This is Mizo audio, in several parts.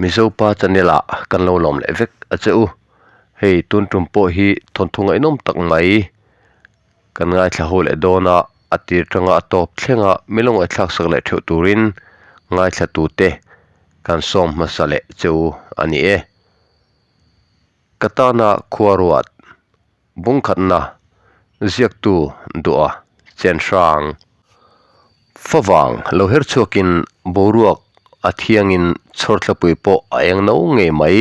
Mizopa channel ah kan lo lawm leh vek a che u hei tun tum pawh hi thawnthu ngaihnawm tak mai kan ngaithla ho leh dawn a a tir tanga a tawp thleng a mi lo ngaihthlak sak leh theuh turin ngaithla tute kan sawm hmasa leh che u a ni e ka tana khua ruat Bungkhatna ziaktu duha chen hrang favang lo her chhuakin boruak a thiangin chhawrthlapui pawh a eng no ngei mai.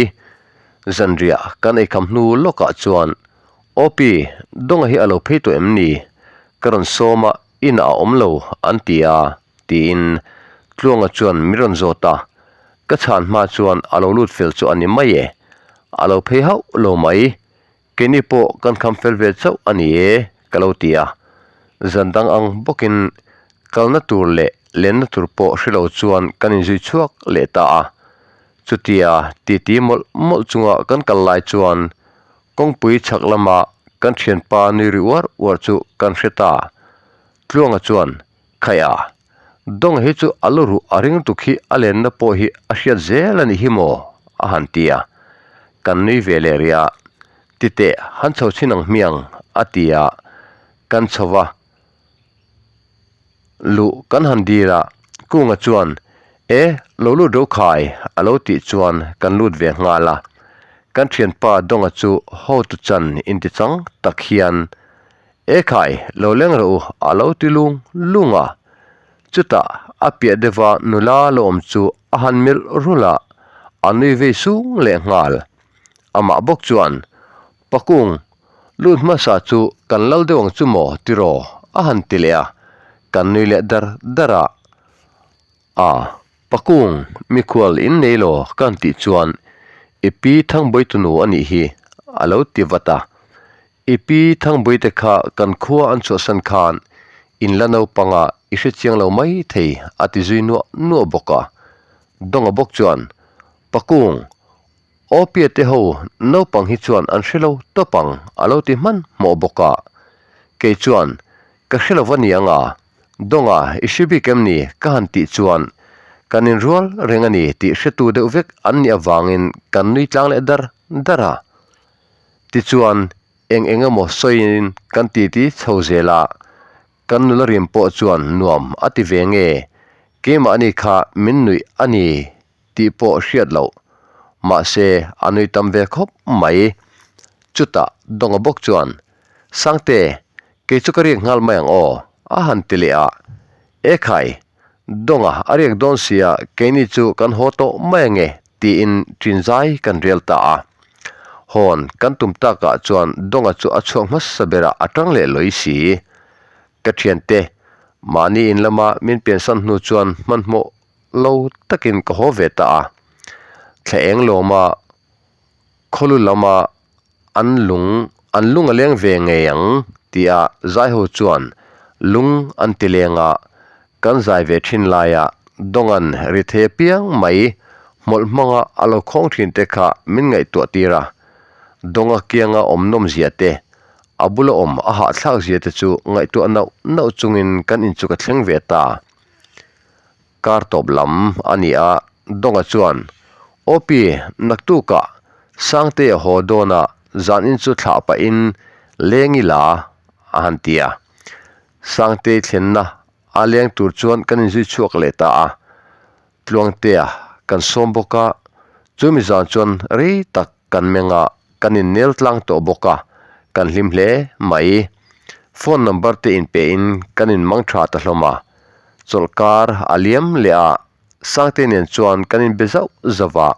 Zanriah kan eikham hnu lawkah chuan Awpi, Dawnga hi a lo phei tawh em ni? Ka rawn sawm a, inah a awm lo an ti a, tiin Tluanga chuan min rawn zawt a. Ka chhan hma chuan a lo lut fel chu a ni mai e. A lo phei hauh lo mai. Keini pawh kan kham fel ve chauh a ni e, ka lo ti a. Zan dang ang bawkin kalna tur leh lenna tur pawh hre lo chuan kan inzui chhuak leh ta a. Chutia titi mawlh mawlh chunga kan kal lai chuan kawngpui chhak lama kan thianpa nui ri uar uar chu kan hre ta. Tluanga chuan, Khaih a, Dawnga hi chu a lu ruh a ring tuk hi a lenna pawh hi a hriat zel a ni hi maw? a han ti a. Kan nui ve leh rih a, Titeh, han chho chhin ang hmiang, a ti a. Kan chho va, luh kan han dil a, Kunga chuan, E, lo lut ro khai, a lo tih chuan kan lut ve nghal a. Kan thianpa Dawnga chu hotu chan intichang tak hian Ekhai, lo leng rawh u, a lo ti lung lung a. Chutah a piah deuha nula lo awm chu a han melh rulh a, a nui vei sung leh nghal. Amah bawk chuan, Pakung, lut hmasa chu kan lal deuh ang chu maw tiraw? a han ti leh a, kan nui leh dar dar a. A, Pakung, mikhual in nei law ka han tih chuan, I pi Thangbawi tunu a nih hi, a lo ti vat a. I pi Thangbuite kha kan khua an chhuahsan khan in la naupanga i hre chiang lo mai thei a ti zui nuah nuah bawk a. Dawnga bawk chuan, Pakung, aw piate ho naupang hi chuan an hre lo tawp ang a lo ti hman hmawh bawk a. Kei chuan, Ka hre lo va niang a, Dawnga i hre bik em ni ka han tih chuan kan inrual reng a ni tih hretu deuh vek an nih avangin kan nui tlang leh dar dar a. Tichuan, eng eng emaw sawiin kan titi chho zel a, kan nula rim pawh chuan nuam a ti ve nge, keimahni kha min nuih a ni tih pawh hriat loh. Mahse, a nui tam ve khawp mai. Chutah Dawnga bawk chuan, Sangte, kei chu ka riak nghal mai ang aw, a han ti leh a. Ekhai, Dawnga a riak dawn sia keini chu kan haw tawh mai ange tiin ṭinzai kan rel ta a. Hawn kan tum takah chuan Dawnga chu a chhuak hmasa berah a ṭang leh lawi si. Ka ṭhiante, mahni in lama min piansan hnu chuan hmanhmawh lo takin ka haw ve ta a. Thla eng lawma khawlu lama an lung an lung a leng ve ngei ang tia zaiho chuan lung an ti leng a, kan zai ve thin laia Dawngan ri thei apiang mai hmawlh hmanga a lo khawng thin te kha min ngaihtuah tir a, Dawnga kianga awm nawm zia te, a bula awm a hahthlak zia te chu ngaihtuah nauh nauh chungin kan in chu ka thleng ve ta. Kar tawp lam a ni a, Dawnga chuan, Awpi, naktukah Sangtea haw dawnah zanin chu thlah pahin leng i la, a han ti a. Sangtei thlenna a leng tur chuan kan inzui chhuak leh ta a. Tluangtea kan sawm bawk a, chumi zan chuan rei tak kan meng a, kan innel tlang tawh bawk a, kan hlim hle mai. Phone number te inpehin kan inmang tha ta hlawm a. Chawlhkar a liam leh a, Sangte nen chuan kan inbe zauh zauh a,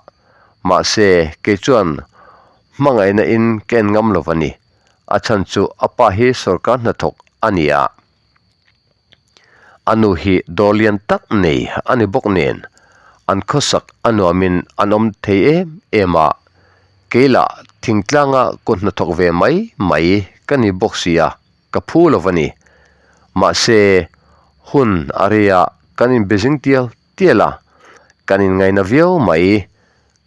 mahse kei chuan hmangaihna in ka en ngam lo a ni. A chhan chu a pa hi sawrkar hnathawk a ni a, a nu hi dawr lian tak nei a ni bawk nen an khawsak a nuamin an awm thei em em a, kei lah thingtlanga kut hnathawk ve mai mai ka ni bawk si a. Ka phu lo a ni. Mahse, hun a rei a, kan inbe zing tial tial a. Kan inngaina viau mai.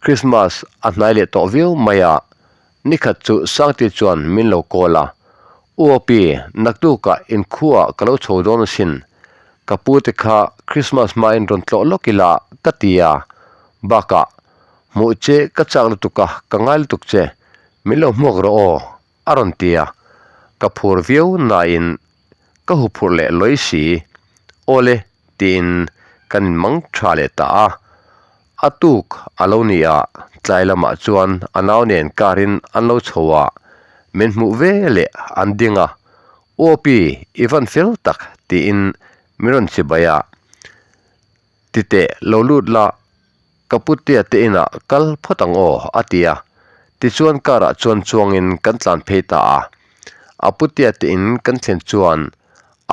Christmas a hnai leh tawh viau mai a, nikhat chu Sangti chuan min lo call a, U Api, naktukah inkhuaah ka lo chho dawn asin. Ka pu te kha Christmas hmain rawn tlawh lawk ila ka ti a, bakah hmuh che ka chak lutuk a, ka ngai lutuk che, min lo hmuak rawh aw, a rawn ti a, ka phur viau nain ka huphurh leh lawi si, Awle tiin kan inmang tha leh ta a. A tuk a lo ni a, tlai lamah chuan a nau nen car in an lo chho a, min hmuh ve leh an ding a, U Api, i van fel tak tiin min rawn chibai a, Titeh lo lut la, ka putea te inah kal phawt ang aw a ti a, tichuan car ah chuan chuangin kan tlan phei ta a, a putea te in kan thlen chuan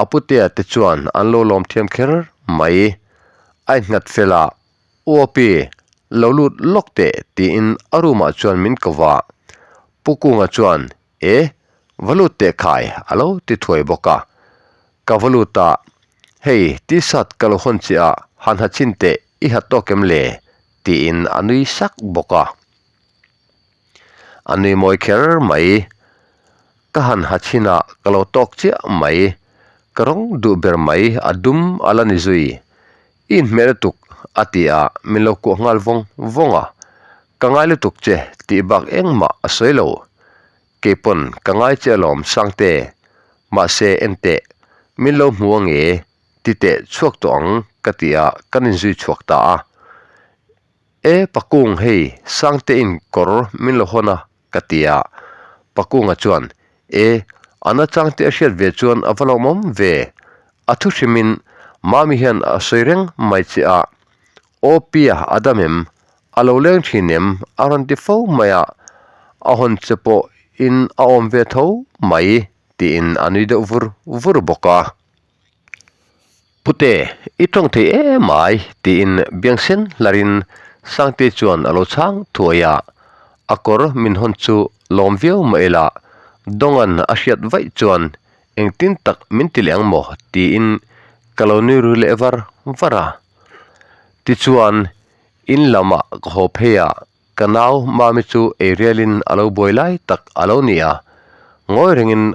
a putea te chuan an lo lawm thiam kher mai, a innghat fel a, U Api, lo lut lawk teh tiin a room ah chuan min ko va, Pu Kunga chuan E, va lut teh khai a lo ti thuai bawk a. Ka va lut a, Hei, t-shirt ka lo hawn che a, han ha chhin teh, i ha tawk em le? tiin a nui sak bawk a. A nui mawi kher mai. Ka han ha chhin a, ka lo tawk chiah mai. Ka rawng duh ber mai, a dum a la ni zui. I inhmeh lutuk a ti a, min lo kuah nghal vawng vawng a. Ka ngai lutuk che tih bak engmah a sawi lo. Keipawn ka ngai che alawm Sangte, mahse enteh, min lo hmu ange ti teh chhuak tawh ang ka ti a, kan inzui chhuak ta a. E Pakung hei Sangte in kawr min lo hawn a ka ti a, Pakunga chuan E a nachang te a hriat ve chuan a va lawmawm ve, a thu hrimin Mami hian a sawi reng mai che a, Aw Pia a dam em? A lo leng thin em? A rawn ti fo mai a, a hawn che pawh in a awm ve tho mai tiin a nui deuh vur vur bawk a. Pute, i tawng thei em ai? tiin biang sen hlarin Sangtei chuan a lo chhang thuai a, a kawr min hawn chu lawm viau mah ila Dawnga'n a hriat vaih chuan engtin tak min ti leh ang maw tiin ka lo nui ru leh var var a. Tichuan, in lamah ka haw phei a, ka nau Mami chu ei rialin a lo buai lai tak a lo ni a. Ngawi rengin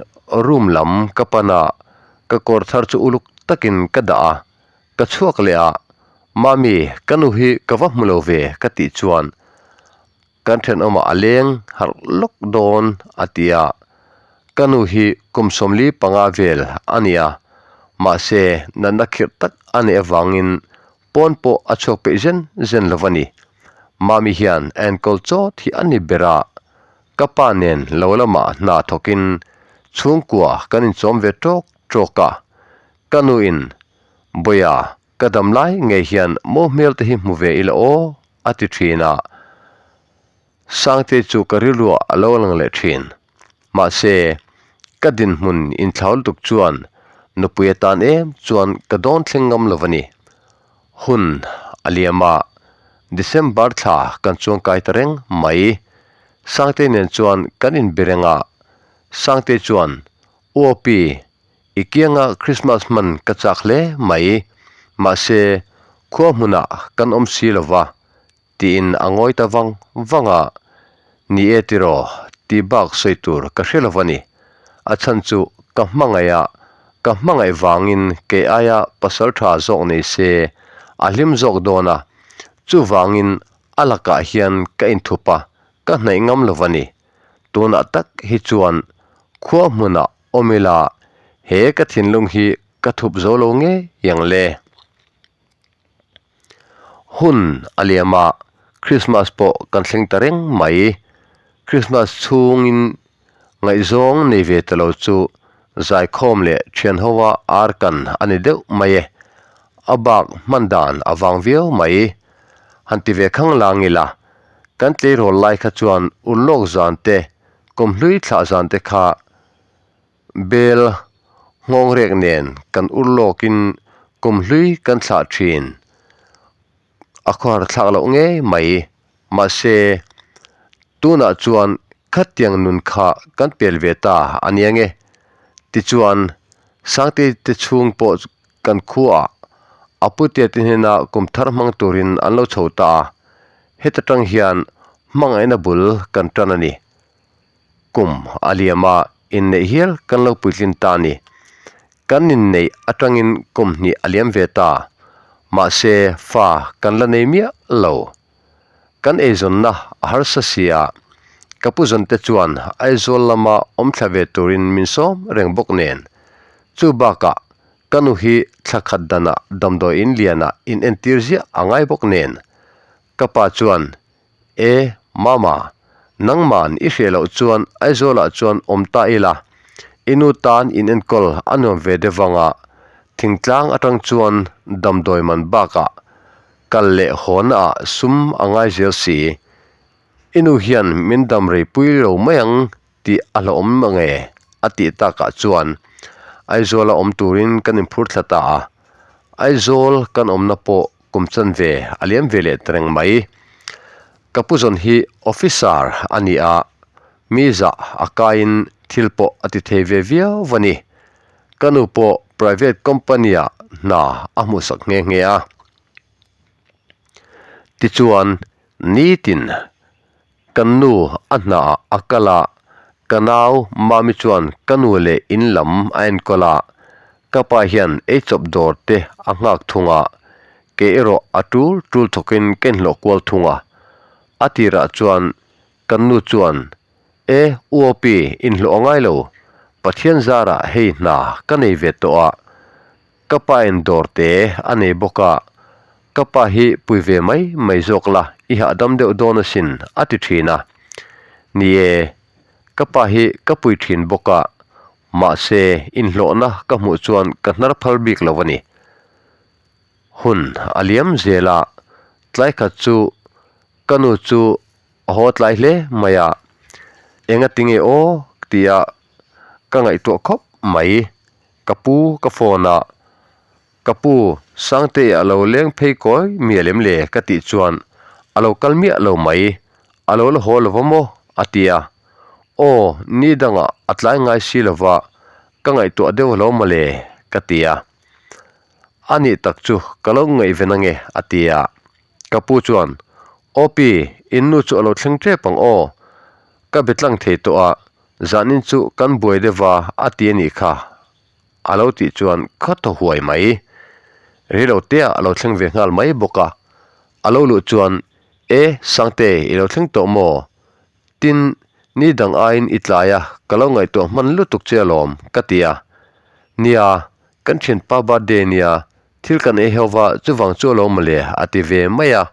room lam ka pan a, ka kawr thar chu uluk takin ka dah a, ka chhuak leh a, Mami, ka nu hi ka va hmu lo ve ka tih chuan Kan thenawmah a leng harh lawk dawn a ti a, ka nu hi kum 45 vel a ni a, mahse natna khirh tak a neih avangin pawn pawh a chhuak peih zen zen lo a ni. Mami hian a enkawl chawt hi a ni ber a, ka pa nen lo lamah hna thawkin chhungkua kan inchawm ve tawk tawk a, ka nuin Bawia ka dam lai ngei hian maw hmel te hi hmu ve ila aw a ti thin a, Sangte chu ka rilruah a lo lang leh thin. Mahse, ka dinhmun inthlau lutuk chuan nupui atan em chuan ka dawn thleng ngam lo a ni. Hun a liam a, December thla kan chuangkai ta reng mai. Sangte nen chuan kan inbe reng a, Sangte chuan, U Api, I kianga Christmas hman ka chak hle mai, mahse khua hmunah kan awm si lo va, tiin a ngawi ta vang vang a, Ni e tiraw, tih bak sawi tur ka hre lo va ni. A chhan chu ka hmangaih a, ka hmangaih vangin kei aia pasal tha zawk nei se a hlim zawk dawn a, chuvangin a lakah hian ka inthup a, ka hnaih ngam lo va ni. Tunah tak hi chuan khua hmunah awm ila, he ka thinlung hi ka thup zo lo ngei ang le. Hun a liam a, Christmas pawh kan thleng ta reng mai. Christmas chhungin ngaihzawng nei ve ta lo chu zaikhawm leh thianhoa ar kan a ni deuh mai e. A bak hman dan a vang viau mai. Han ti ve khang lang ila, kan tleirawl lai kha chuan urlawk zan te, Kumhlui thlah zan te kha bel nghawng rek nen kan ur lawkin kumhlui kan thlah thin. A khawhar thlak loh ngei mai. Mahse, tunah chuan khatiang nun kha kan pel ve ta a nia nge. Tichuan, Sangtei te chhung pawh kan khuaah. A putea te hnena kum thar hmang turin an lo chho ta a, heta tang hian hmangaihna bul kan tan a ni. Kum a liam a, inneih hial kan lo puitlin ta a ni. Kan inneih atangin kum hnih a liam ve ta, mahse fa kan la nei miah lo. Kan eizawnna a harsa si a, ka pu zawnte chuan Aizawl lama awm thla ve turin min sawm reng bawk nen. Chu bakah ka nu hi thla khat danah damdawi in lianah in entir ziah a ngai bawk nen. Ka pa chuan, E, Mama, nangman i hriah loh chuan Aizawlah chuan awm ta ila, i nu tan in enkawl a nuam ve deuh vanga thingtlang atang chuan damdawi man bakah Kal leh haw naah sum a ngai zel si. I nu hian min dam rei pui lo mai ang tih a hlauhawm ange a tih takah chuan Aizawla awm turin kan inphur thla ta a. Aizawl kan awmna pawh kum chanve a liam ve leh ta reng mai. Ka pu zawn hi officer a ni a, mi zah a kaiin thil pawh a ti thei ve viau a ni. Ka nu pawh private company ah hna a hmuhsak nghe nghe a. Tichuan, nitin kan nu a hna ah a kal a, ka nau Mami chuan ka nu leh in lam a enkawl a, ka pa hian eichawp dawr te a nghak thung a, kei erawh a tul tul thawkin ka inhlawh kual thung a. A tirah chuan kan nu chuan E, UOP, inhlawh a ngai lo. Pathian zarah hei hna ka nei ve tawh a, ka pa in dawr te a nei bawk a, ka pa hi pui ve mai mai zawk la, i hahdam deuh dawn asin, a ti thin a. Ni e, ka pa hi ka pui thin bawk a, mahse inhlawhna ka hmuh chuan ka hnar phal bik lo a ni. Hun a liam zel a, tlai khat chu ka nu chu A haw tlai hle mai a, enga tinge aw tia ka ngaihtuah khawp mai. Ka pu ka phone a, ka pu Sangtei a lo leng phei kawi mial em le ka tih chuan a lo kal miah lo mai, a lo la haw lo va maw a ti a. Aw ni dangah a tlai ngai si lo va, ka ngaihtuah deuh lo mawle ka ti a. A nih tak chu ka lo ngaihven ange a ti a. Ka pu chuan, Aw pi, in nu chu a lo thleng tep ang aw. Ka be tlang thei tawh a, zanin chu kan buai deuh va a ti a nih kha. A lo tih chuan ka thaw huai mai. Rilo tea a lo thleng ve nghal mai bawk a. A lo luh chuan, E, Sangte, i lo thleng tawh maw? Tin, ni dang aiin i tlai a, ka lo ngaihtuah hman lutuk che alawm, ka ti a. Nia, kan thianpa birthday nia, Thil kan ei ho va, chuvang chu a lo mawle a ti ve mai a.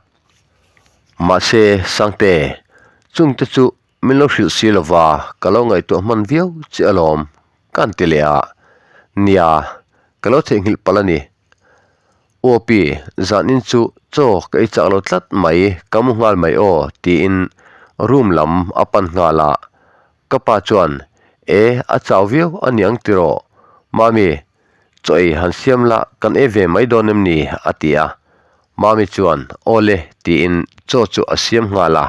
Mahse, Sangte, chungte chu min lo hrilh si lo va, ka lo ngaihtuah hman viau che alawm, ka han ti leh a. Nia, ka lo theihnghilh palh a ni. Uapi, zanin chu chaw ka ei chak lo tlat mai, ka mu nghal mai aw, tiin room lam a pan nghal a. Ka pa chuan, E, a chau viau a niang tiraw, Mami, Chaw ei han siam la, kan ei ve mai dawn em ni? a ti a. Mami chuan, Aw le, tiin chaw chu a siam nghal a.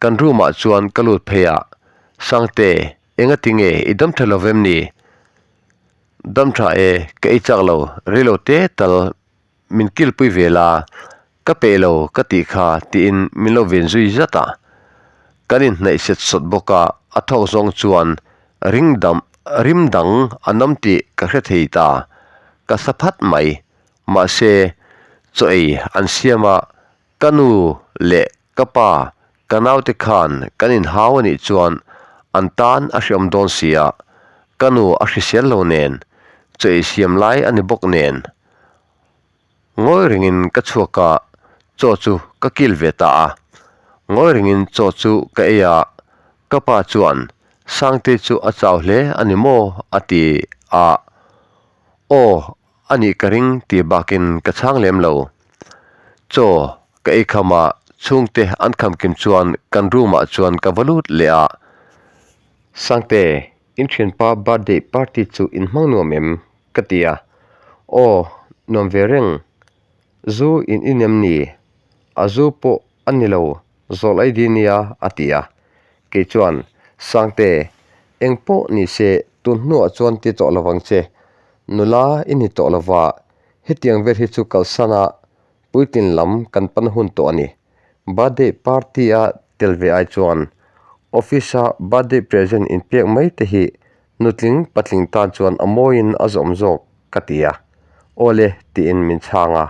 Kan room ah chuan ka lut phei a, Sangte, enga tinge i dam tha lo vem ni? Dam tha e, ka ei chak lo, reilo te tal Min kilpui ve la, ka peh lo ka tih kha tiin min lo ven zui zat a. Kan inhnaih set sawt bawk a, a thawk zawng chuan ring dam rim dang a nam tih ka hre thei ta. Ka sa phat mai. Mahse, chaw ei an siam a, ka nu leh ka pa, ka naute khan kan inhau a nih chuan an tan a hreawm dawn si a, ka nu a hrisel lo nen, chaw ei siam lai a ni bawk nen. Ngawi rengin ka chhuak a, chaw chu ka kil ve ta a. Ngawi rengin chaw chu ka ei a, ka pa chuan Sangtei chu a chau hle a ni maw? a ti a, Aw, a nih ka ring tih bakin ka chhang lem lo. Chaw ka ei kham a, chhungte an kham kim chuan kan room ah chuan ka va lut leh a, Sangte, in thianpa birthday party chu in hmang nuam em? Ka ti a, Aw, nuam ve reng. Zu in in em ni? A zu pawh a ni lo, zawl ai di nia, a ti a. Kei chuan, Sangte, eng pawh ni se, tun hnuah chuan ti tawh lovang che. Nula i ni tawh lova. Hetiang vel hi chu kalsan a puitlin lam kan pan hun tawh a ni. Birthday party a tel ve ai chuan office a birthday present inpek mai te hi nutling patling tan chuan a mawiin a zawm zawk ka ti a. Awle tiin min chhang a.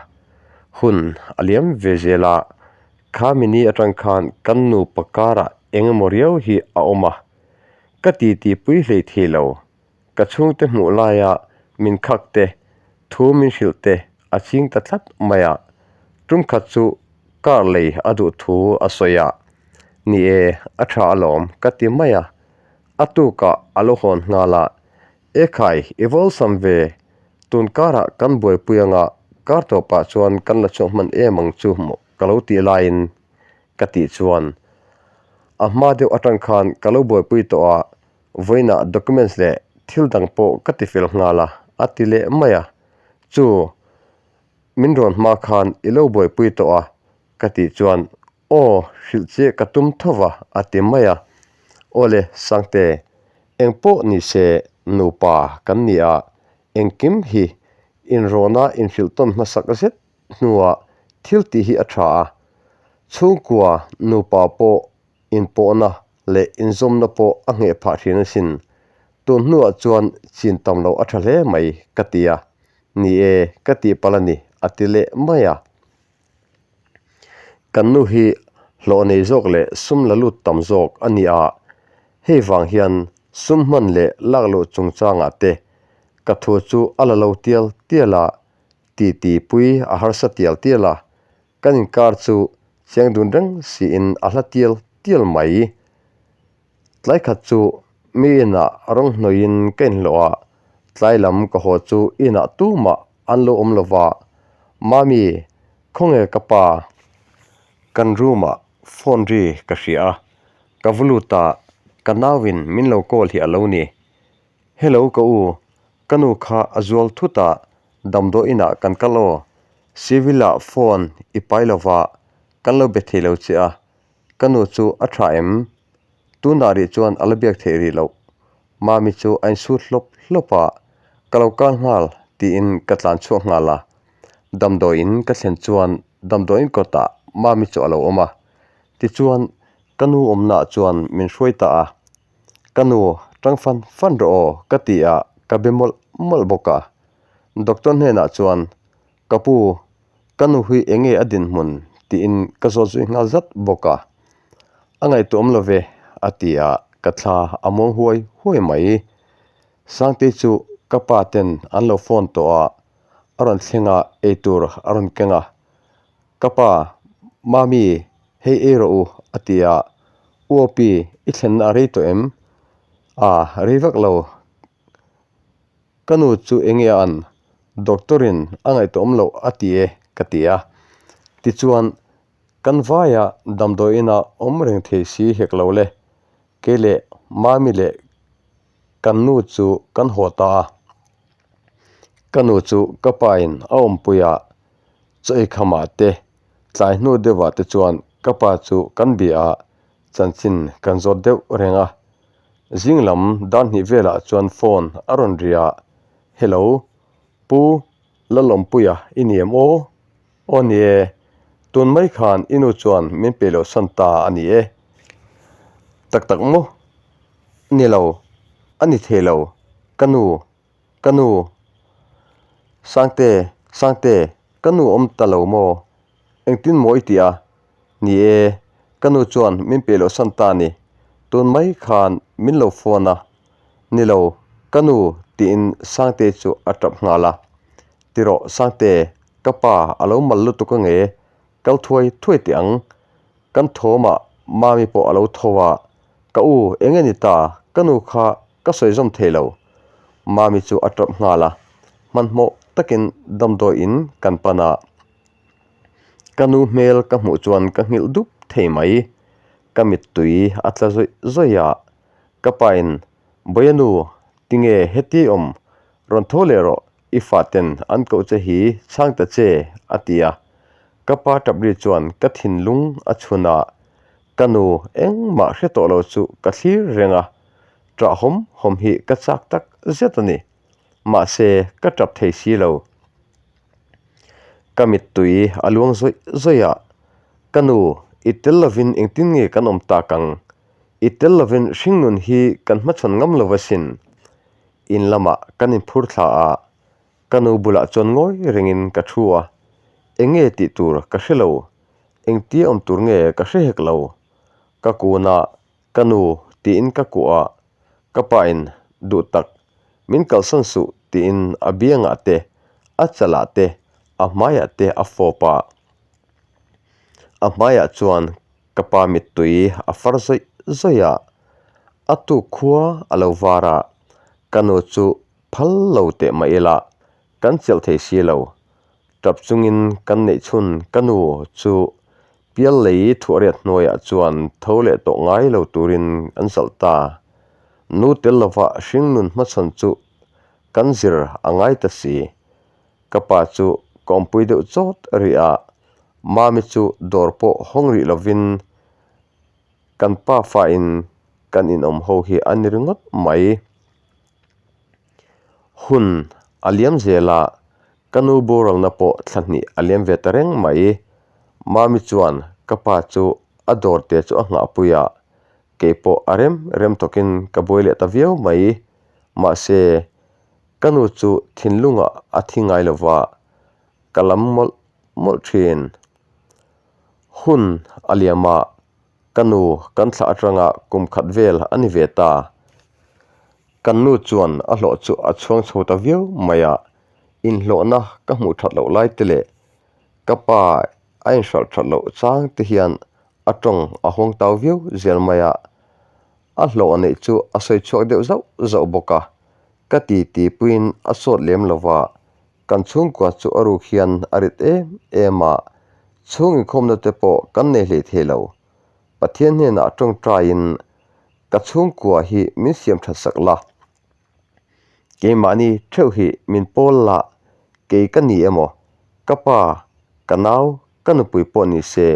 Hun a liam ve zel a, kha mini atang khan kan nupa karah eng emaw riau hi a awm a. Ka titi pui hlei thei lo. Ka chhungte hmuh laia min khak te, thu min hrilh te a ching ta tlat mai a. Tum khat chu car lei a duh thu a sawi a, Ni e, a tha alawm ka ti mai a. A tukah a lo hawn nghal a, Ekhai, i vawlsam ve, tun karah kan buaipui anga kar tawpah chuan kan la chhuak hman em ang chu maw ka lo tih laiin ka tih chuan a hma deuh atang khan ka lo buaipui tawh a, Vawiinah documents leh thil dang pawh ka ti fel nghal a, a ti leh mai a. Chu, min rawn hma khan i lo buaipui tawh a, ka tih chuan, Aw, hrilh che ka tum tho va, a ti mai a. Awle, Sangte, eng pawh ni se nupa kan ni a, engkim hi inrawna inhrilh tawn hmasak zet hnuah thil tih hi a tha a, chhungkua nupa pawh inpawhna leh inzawmna pawh a ngheh phah thin asin. Tun hnuah chuan chin tam loh a tha hle mai ka ti a, ni e, ka tih palh a ni a ti leh mai a. Kan nu hi hlawh nei zawk leh sum la lut tam zawk a ni a, hei vang hian sum hman leh lak luh chungchangah te ka thu chu a la lo tial tial a, titi pui a harsa tial tial a, Kan inkar chu chiang dun reng siin a hla tial tial mai. Tlai khat chu mi inah rawng hnawiin ka inhlawh a, tlai lam ka haw chu inah tumah an lo awm lo va, Mami, khawnge ka pa? Kan room-ah phone ri ka hria a, ka va lut a, ka nauin min lo call hi a lo ni. Hello ka u, ka nu kha a zual thut a, damdawi inah kan kal aw. Civil ah phone i pai lova kan lo be thei lo che a, ka nu chu a tha em? Tunah rih chuan a la biak theih rih loh. Mami chu a insut hlawp hlawp a, ka lo kal nghal tiin ka tlan chhuak nghal a. Damdawiin ka thlen chuan damdawiin kawtah Mami chu a lo awm a, tichuan ka nu awmnaah chuan min hruai ta a. Ka nu, tang fan fan rawh aw ka ti a, ka be mawlh mawlh bawk a. Doctor hnenah chuan, Ka pu, ka nu hi eng nge a dinhmun? tiin ka zawt zui nghal zat bawk a. A ngaihtuahawm lo ve, a ti a, ka thla a muang huai huai mai. Sangtei chu ka pa ten an lo phone tawh a, a rawn thleng a, eitur a rawn keng a. Ka pa, Mami, hei ei rawh u, a ti a. U Api, i thlenna a rei tawh em? A, rei vak lo. Ka nu chu enge a an? Doctor in a ngaihtuahawm loh a ti e, ka ti a. Tichuan, kan vaia damdawi inah awm reng thei si hek lo le. Kei leh Mami leh kan nu chu kan haw ta a. Ka nu chu ka pa in a awmpui a, chaw ei khamah te, tlai hnu deuhah te chuan ka pa chu kan bia a, chanchin kan zawt deuh reng a. Zing lam dan hnih velah chuan phone a rawn ri a, Hello, Pu Lalawmpuia i ni em aw? Aw ni e, tun mai khan i nu chuan min pe loh san ta a ni e. Tak tak maw? Ni lo, a ni thei lo, ka nu, ka nu. Sangte, Sangte, ka nu awm ta lo maw? Engtin maw i tih a? Ni e, ka nu chuan min pe loh san ta a ni. Tun mai khan min lo phone a. Ni lo, ka nu tiin Sangte chu a tap nghal a. Tirawh Sangte, ka pa a lo mal lutuk ange, kal thuai thuai teh ang. Kan thawmah Mami pawh a lo tho a, Ka u, eng nge ni ta? Ka nu kha ka sawi zawm thei lo. Mami chu a tap nghal a, hmanhmawh takin damdawiin kan pan a. Ka nu hmel ka hmuh chuan ka nghilh dup thei mai. Ka mittui a tla zawih zawih a, ka pain, Bawia nu, tinge heti awm? Rawn tho leh rawh, i faten an koh che hi chhang ta che, a ti a. Ka pa tap ri chuan ka thinlung a chhun a, ka nu engmah hre tawh lo chu ka thlir reng a, ṭah hawm hawm hi ka chak tak zet a ni. Mahse, ka tap thei si lo. Ka mittui a luang zawih zawih a, Ka nu, i tel lovin engtin nge kan awm tak ang? I tel lovin hringnun hi kan hmachhawn ngam lo asin. In lamah kan inphur thla a, ka nu bulah chuan ngawi rengin ka thu a, eng nge tih tur ka hre lo, engtia awm tur nge ka hre hek lo. Ka kunah ka nu tiin ka kuah a, ka pain duh tak min kalsan suh tiin a biangah te, a chalah te, a hmaiah te a fawp a. A hmaiah chuan ka pa mittui a far zawih zawih a, a tuk khua a lo var a, ka nu chu phal lo teh mah ila kan chelh thei si lo. Tap chungin kan neih chhun ka nu chu pial lei thuahriat hnuaiah chuan tho leh tawh ngai lo turin an zalh ta. Nu tel lova hringnun hmachhawn chu kan zir a ngai ta si. Ka pa chu ka awmpui deuh chawt rih a, Mami chu dawr pawh hawng rih lovin kan pa fain kan inawm ho hi a ni ringawt mai. Hun a liam zel a, ka nu boralna pawh thla hnih a liam ve ta reng mai. Mami chuan ka pa chu a dawr te chu a nghahpui a, kei pawh a rem rem tawkin ka buai leh ta viau mai. Mahse, ka nu chu thinlungah a thi ngai lo va, ka lam mawlh mawlh thin. Hun a liam a, ka nu kan thlah atanga kum khat vel a ni ve ta. Kan nu chuan a hlawh chu a chhuang chho ta viau mai a, inhlawhna ka hmuh that loh lai te leh ka pa a inhralh that loh chang te hian a tawng a huang tau viau zel mai a. A hlawh neih chu a sawi chhuak deuh zauh zauh bawk a, ka ti ti puiin a sawt lem lo va, kan chhungkua chu a ruk hian a rit em em a, chhung inkhawmna te pawh kan nei hlei thei lo. Pathian hnenah tawngtaiin ka chhungkua hi min siam that sak la, keimahni theuh hi min pawl la, kei ka ni emaw, ka pa, ka nau, ka nupui pawh ni se,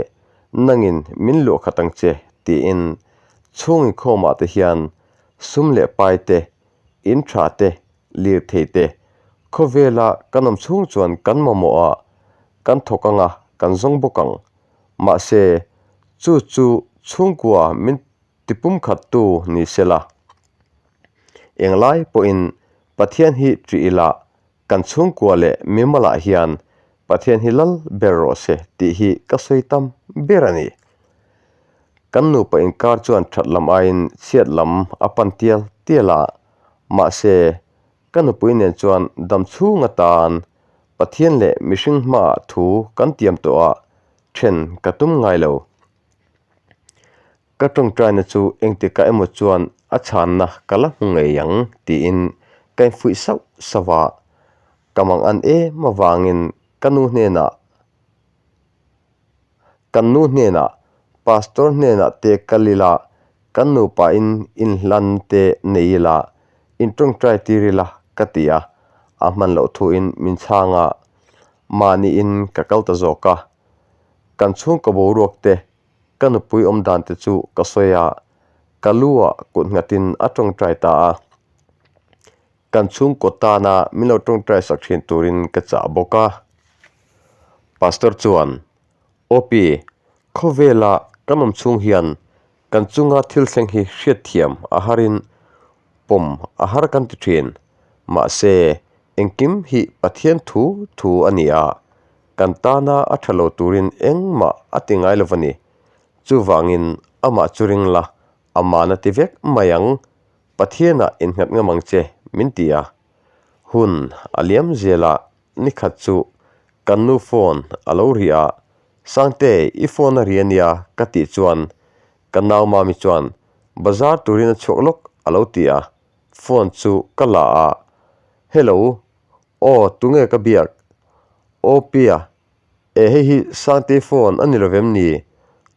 nangin min luah khat ang che tiin chhung inkhawmah te hian sum leh pai te, in tha te, lirthei te, khawvela kan awm chhung chuan kan mamawh a, kan thawk anga kan zawng bawk ang. Mahse, chu chu chhungkua min tipumkhattu ni sela. Englai pawhin Pathian hi ṭih ila kan chhungkua leh mimalah hian Pathian hi lal ber rawh se tih hi ka sawi tam ber a ni. Kan nupa inkar chuan that lam aiin chhiat lam a pan tial tial a, mahse ka nupui nen chuan dam chhung atan Pathian leh mihring hmaah thu kan tiam tawh a, then ka tum ngai lo. Ka tawngtaina chu engtikah emaw chuan a chhanna ka la hmu ngei ang tiin ka infuih sauh sauh a, ka mang an em avangin ka nu hnenah kan nu hnenah pastor hnenah te kal ila, kan nupain inhlan te nei ila, intawngtai tir ila ka ti a, a hman loh thuin min chhang a, mahniin ka kal ta zawk a, kan chhungkaw boruak te Ka nupui awm dan te chu ka sawi a, ka lu ah kut nghatin a tawngtai ta a. Kan chhungkaw tana min lo tawngtai sak thin turin ka chah bawk a. Pastor chuan, Aw pi, khawvela kan awm chhung hian kan chunga thil thleng hi hriatthiam a harin pawm a har kan ti thin. Mahse, engkim hi Pathian thu thu a ni a, Kan tana a tha lo turin engmah a ti ngai lo va ni. Chuvangin amah chu ring la, aman a ti vek mai ang. Pathianah innghat ngam ang che, min ti a. Hun a liam zel a, nikhat chu kan nu phone a lo ri a, Sangte, i phone a ri a nia ka tih chuan ka nau mami chuan bazar turin a chhuak lawk a lo ti a, phone chu ka la a, Hello, Aw, tunge ka biak? Aw Pia, e hei hi Sangtei phone a ni lo vem ni?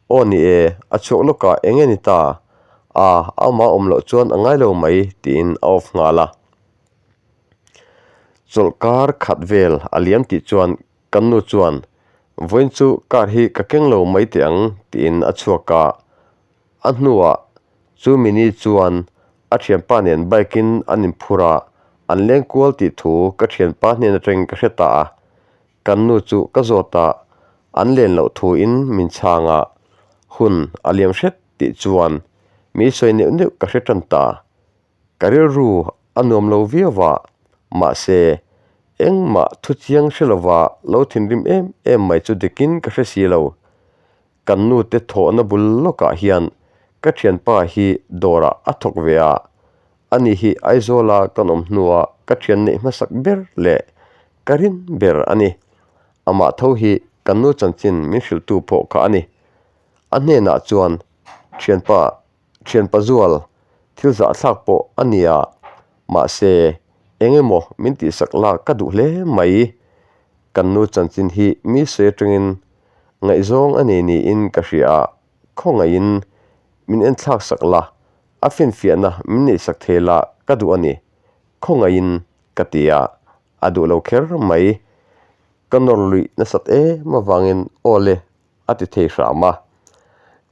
Aw ni e, a chhuak lawkah eng nge ni ta? A, amah awm loh chuan a ngai lo mai tiin a off nghal a. Chawlhkar khat vel a liam tih chuan kan nu chuan vawiin chu car hi ka keng lo mai teh ang tiin a chhuak a. A hnuah chu mini chuan a thianpa nen bike in an inphur a, an leng kual tih thu ka thianpa hnen atangin ka hre ta a. Kan nu chu ka zawt a, an len loh thuin min chhang a, hun a liam hret tih chuan mi sawi neuh neuh ka hre tan ta. Ka rilru a nuam lo viau a, mahse engmah thu chiang hre lova lo thinrim em em mai chu dikin ka hre si lo. Kan nute thawhna bul lawkah hian ka thianpa hi dawrah a thawk ve a, ani hi Aizawla kan awm hnua ka thian neih hmasak ber leh ka rin ber a ni. Amah tho hi kan nu chanchin min hrilhtu pawh kha a ni. A hnenah chuan thianpa Thianpa Zual, thil zahthlak pawh a nia, mahse eng emaw min tihsak lak ka duh hle mai. Kan nu chanchin hi mi sawi atangin ngaihzawng a nei niin ka hria a, khawngaihin min enthlak sak la, a finfiahna min neihsak thei la ka duh a ni, khawngaihin ka ti a, a duh lo kher mai. Ka nawr luih nasat em avangin aw le a ti thei hram a.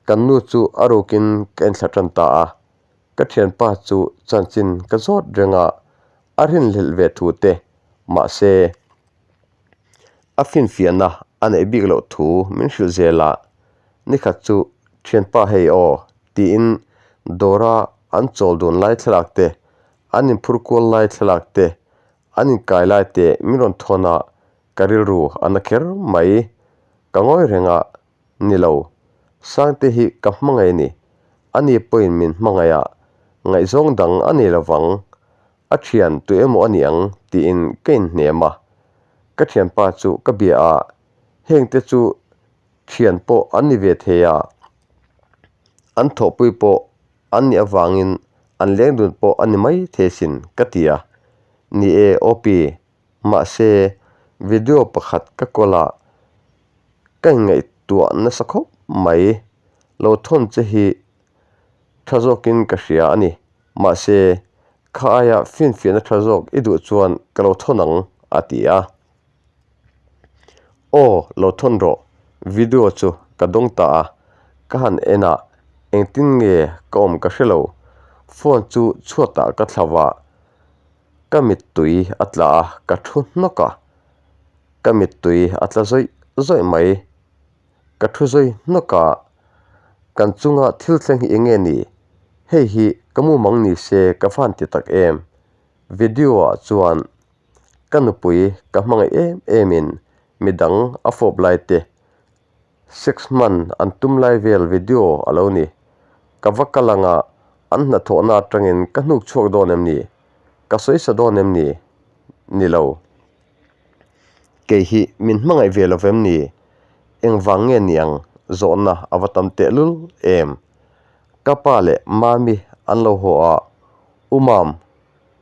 Kan nu chu a rukin ka enthla tan ta a, ka thianpa chu chanchin ka zawt reng a, a rinhlelh ve thu te, mahse a finfiahna a neih bik loh thu min hrilh zel a, nikhat chu thianpa hei aw tiin dawra an chawl dun lai thlalak te, an inphur kual lai thlalak te, an inkai lai te min rawn thawn a, Ka rilru a na kher mai. Ka ngawi reng a, Ni lo, Sangte hi ka hmangaih a ni. Ani pawhin min hmangaih a, ngaihzawng dang a nei lo vang. A thian tu emaw a ni ang tiin ka inhnem a. Ka thianpa chu ka bia a, hengte chu thian pawh an ni ve thei a, an thawhpui pawh an nih avangin an leng dun pawh a ni mai thei asin ka ti a. Ni e, Opi, Mahse, video pakhat ka kawl a, ka inngaihtuah nasa khawp mai. Lo thawn che hi tha zawkin ka hria a ni. Mahse, kha aia finfiahna tha zawk i duh chuan ka lo thawn ang, a ti a. Aw, lo thawn rawh, video chu ka dawng ta a, ka han en a, engtin nge ka awm ka hre lo. Phone chu chhuatah ka thla va. Ka mittui a tla a, ka thu hnawk a, ka mittui a tla zawih zawih mai. Ka thu zawih hnawk a, kan chunga thil thleng hi eng nge ni? Hei hi ka mumang ni se ka van ti tak em? Video ah chuan ka nupui ka hmangaih em em in midang a fawp lai te Sex hman an tum lai vel video a lo ni. Ka va kal anga an hnathawhna atangin ka hnuk chhuak dawn em ni? Ka sawi sa dawn em ni? Ni lo. Kei hi min hmangaih ve lo vem ni? Engvang nge ni ang zawhna a va tam tehlul em? Ka pa leh Mami an lo haw a, U Mam,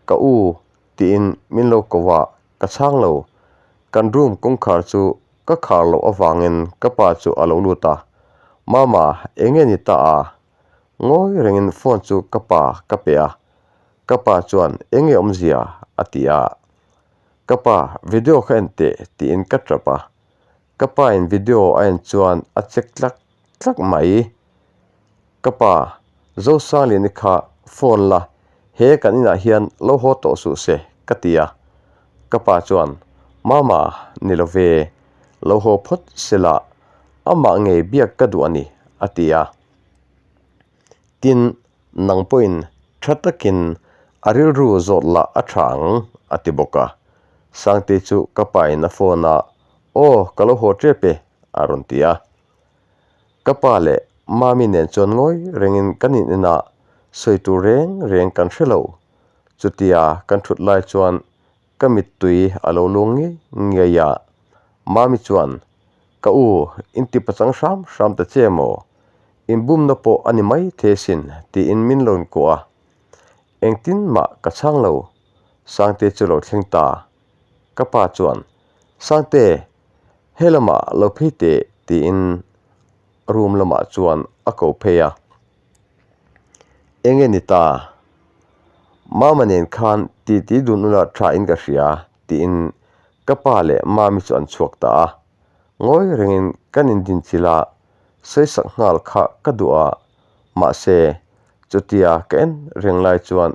ka u tiin min lo ko a, ka chhang lo. Kan room kawngkhar chu ka khar loh avangin ka pa chu a lo lut a, Mama, eng nge ni ta a? Ngawi rengin phone chu ka pa ka pe a, ka pa chuan eng nge awmzia? a ti a. Ka pa, video kha en teh tiin ka tap a, ka pa in video a en chuan a check tlak tlak mai. Ka pa, Zosangliani kha phone la, he kan inah hian lo haw tawh suh se, ka ti a. Ka pa chuan, Mama, ni lo ve, lo haw phawt se la, amah ngei biak ka duh a ni, a ti a. Tin, nang pawhin tha takin a rilru zawt lah a tha ang, a ti bawk a. Sangtei chu ka pa in a phone a, Aw, ka lo haw tep e, a rawn ti a. Ka pa leh Mami nen chuan ngawi rengin kan in en a, sawi tur reng reng kan hre lo. Chutia kan thut lai chuan ka mittui a lo luang ngei ngei a, Mami chuan, Ka u, in ti pachang hram hram ta che maw? Inbumna pawh a ni mai thei asin, tiin min lo inkuah a. Engtin mah ka chhang lo, Sangte chu lo thleng ta. Ka pa chuan, Sangte, He lamah lo phei teh tiin room lamah chuan a ko phei a. Enge ni ta? Mama nen khan titi dun ula tha in ka hria tiin ka pa leh mami chu an chhuak ta a. Ngawi rengin kan indinchilh a, sawisak nghal kha ka duh a, mahse chutia ka en reng lai chuan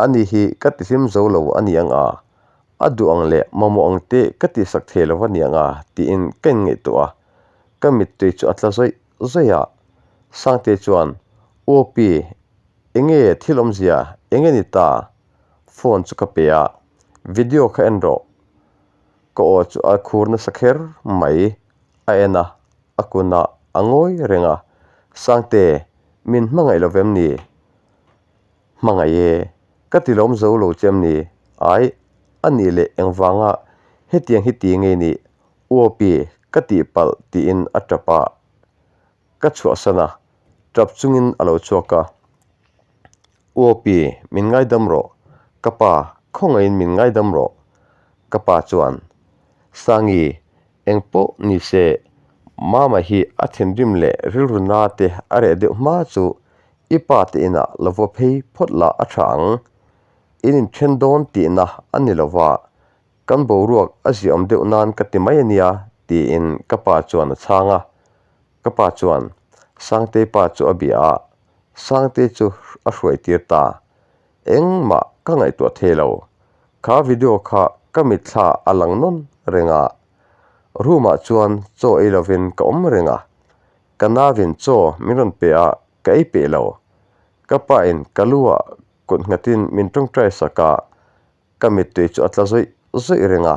Ani hi ka tihlim zo lo a ni ang a, A duh ang leh mamawh ang te ka tihsak thei lo va niang a tiin ka inngaihtuah a, ka mittui chu a tla zawih zawih a. Sangte chuan, Uopi, enge thil awmzia, enge ni ta? Phone chu ka pe a, video kha en rawh. Ka aw chu a khur nasa kher mai, a en a, a kunah a ngawi reng a, Sangte, min hmangaih lo vem ni? Hmangaih e, ka ti lawm zo lo che em ni? Ai, a nih leh engvanga hetiang hi ti nge nih? Uapi, ka tihpalh tiin a tap a, ka chhuahsan a, tap chungin a lo chhuak a. Uapi, min ngaidam rawh, ka pa, khawngaihin min ngaidam rawh. Ka pa chuan, Sangi, eng pawh ni se, Mama hi a thinrim leh rilru na te a reh deuh hma chu I pa te inah lo va phei phawt lah a tha ang. In inthen dawn tihna a ni lo va, kan boruak a ziahawm deuh nan ka ti mai a nia, tiin ka pa chuan a chhang a. Ka pa chuan Sangtei pa chu a bia a, Sangtei chu a hruai tir ta. Engmah ka ngaihtuah thei lo. Kha video kha ka mitthla a lang nawn reng a. Room ah chuan chaw ei lovin ka awm reng a. Ka navin chaw min rawn pe a, ka ei peh lo. Ka pa in ka lu ah kut nghatin min tawngtai sak a, ka mittui chu a tla zawih zawih reng a.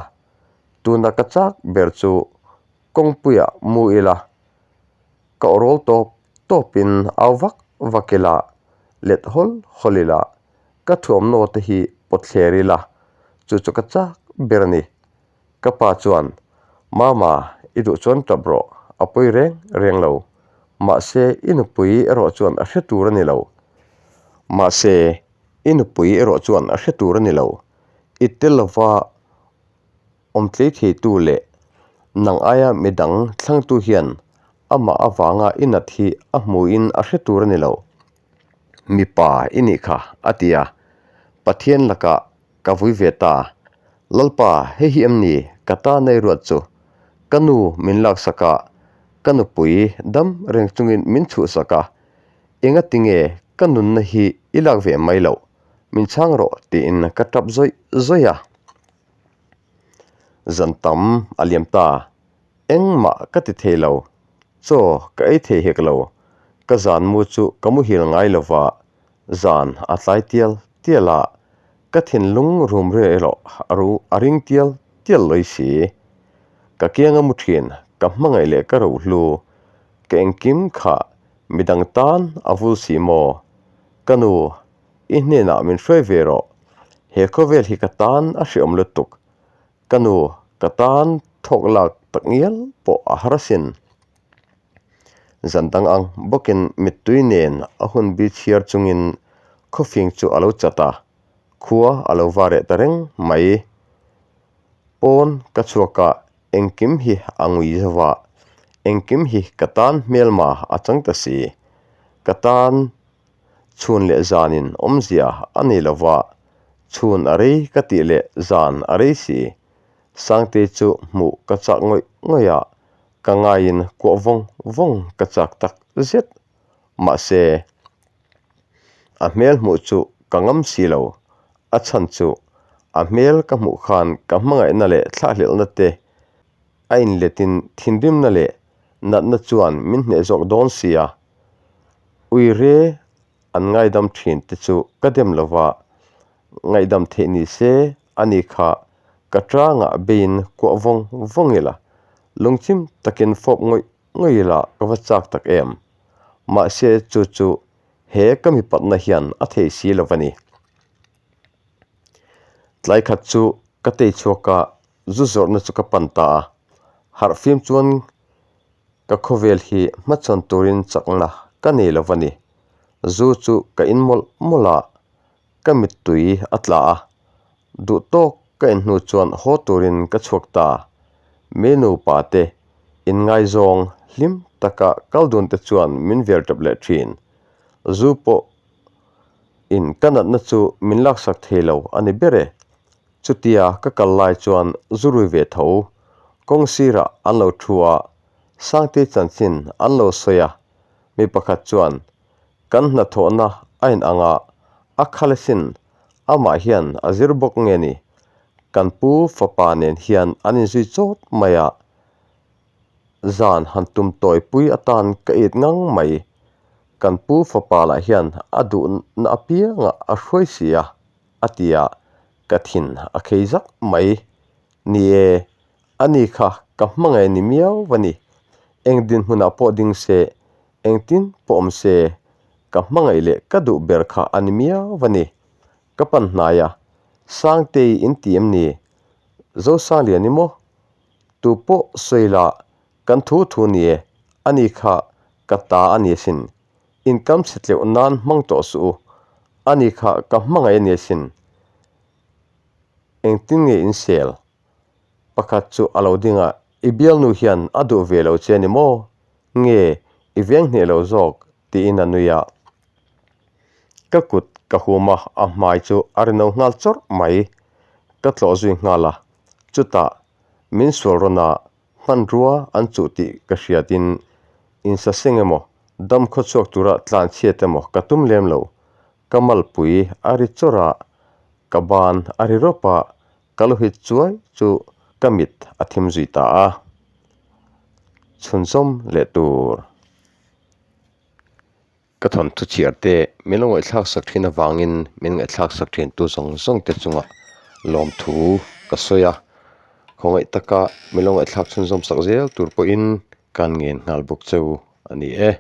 Tuna ka chak ber chu kawngpuiah mu ila, ka aw rawl tawp tawpin au vak vak ila, let hawl hawl ila, ka thuamhnaw te hi pawt thler ila, chu chu ka chak ber a ni. Ka pa chuan, Mama, i duh chuan tap rawh, a pawi reng reng lo. Mahse, i nupui erawh chuan a hre tur a ni lo. Mahse, i nupui erawh chuan a hre tur a ni lo. I tel lova awm tlei theitu leh nang aia midang thlangtu hian amah avanga i nat hi a hmuhin a hre tur a ni lo. Mipa i nih kha, a ti a. Pathian lakah Ka vui ve ta. Lalpa, hei hi em ni ka ta nei ruat chu? Ka nu min laksak a, ka nupui dam reng chungin min chhuhsak a, engati nge ka nunna hi i lak ve mai loh? Min chhang rawh tiin ka tap zawih zawih a. Zan tam a liam ta. Engmah ka ti thei lo. Chaw ka ei thei hek lo. Ka zan mu chu ka muhil ngai lo va, Zan a tlai tial tial a, ka thinlung rum ri erawh a ru a ring tial tial lawi si. Ka kianga mu thin, ka hmangaih leh ka rohlu, ka engkim kha midang tan a vul si maw? Ka nu, i hnenah min hruai ve rawh, he khawvel hi ka tan a hreawm lutuk. Ka nu, ka tan thawk lak tak ngial pawh a har asin. Zan dang ang bawkin mittui nen a hun bi chhiar chungin khawfing chu a lo chat a, khua a lo va reh ta reng mai. Pawn ka chhuak a, engkim hi a ngui zo va, engkim hi ka tan hmelma a chang ta si. Ka tan chhun leh zanin awmzia a nei lo va, chhun a rei ka tih leh zan a rei si. Sangtei chu hmuh ka chak ngawih ngawih a, Ka ngaiin kuah vawng vawng ka chak tak zet. Mahse, a hmel hmuh chu ka ngam si lo. A chhan chu a hmel ka hmuh khan ka hmangaihna leh thlahlelhna te a inletin thinrimna leh natna chuan min hneh zawk dawn si a. Uire an ngaidam thin te chu ka dem lo va, ngaihdam theih ni se a ni kha ka tangah beiin kuah vawng vawng ila, lungchim takin fawp ngawih ngawih ila ka va chak tak em. Mahse chu chu he ka mipatna hian a thei si lo a ni. Tlai khat chu ka tei chhuak a, zu zawrhna chu ka pan ta a, harhfim chuan Ka khawvel hi hmachhawn turin chakna ka nei lo va ni. Zu chu ka in mawlh mawlh a, ka mittui a tla a. Duh tawk ka in hnu chuan haw turin ka chhuak ta. Mi nupa te inngaizawng hlim taka kal dun te chuan min vel tap leh thin. Zu pawh in ka natna chu min laksak thei lo a ni ber e. Chutia ka kal lai chuan zu rui ve tho, kawng sirah an lo thu a, Sangtei chanchin an lo sawi a, mi pakhat chuan, Kan hnathawhna a in ang a, a khal asin, amah hian a zir bawk nge ni? Kan pu fapa nen hian an inzui chawt mai a, zan han tum tawi pui atan ka it ngang mai. Kan pu fapa lah hian a duhna apiangah a hruai si a, a ti a, ka thin a khei zak mai. Ni e, ani kha ka hmangaih ni miau a ni. Eng dinhmunah pawh ding se, engtin pawh awm se, ka hmangaih leh ka duh ber kha a ni miau a ni. Ka pan hnai a, Sangtei in ti em ni? Zosanglian i maw? Tu pawh sawi la, kan thu thu ni e, ani kha ka ta a ni asin. Inkam chhe tleuh nan hmang tawh suh u, ani kha ka hmangaih a ni asin. Engtin nge in sel? Pakhat chu a lo ding a, I bialnu hian a duh ve lo che a ni maw? Nge i veng hneh lo zawk? tiin a nui a. Ka kut ka hum a, a hmai chu a ri no nghal chawrh mai. Ka tlawh zui nghal a, chutah min sual rawn a, hmanrua an chuh tih ka hriatin insaseng emaw dam khawchhuak tura tlanchhiat emaw ka tum lem lo. Ka malpui a ri chawrh a, ka ban a ri rawp a, ka lu hit chuai chu ka mit a thim zui ta a. Chhunzawm leh tur. Ka thawnthu chhiar te min lo ngaihthlak sak thin avangin min ngaihthlak sak thin tu zawng zawng te chunga lawmthu ka sawi a, khawngaih taka min lo ngaihthlak chhunzawm sak zel tur pawhin kan ngen nghal bawk cheu a ni e.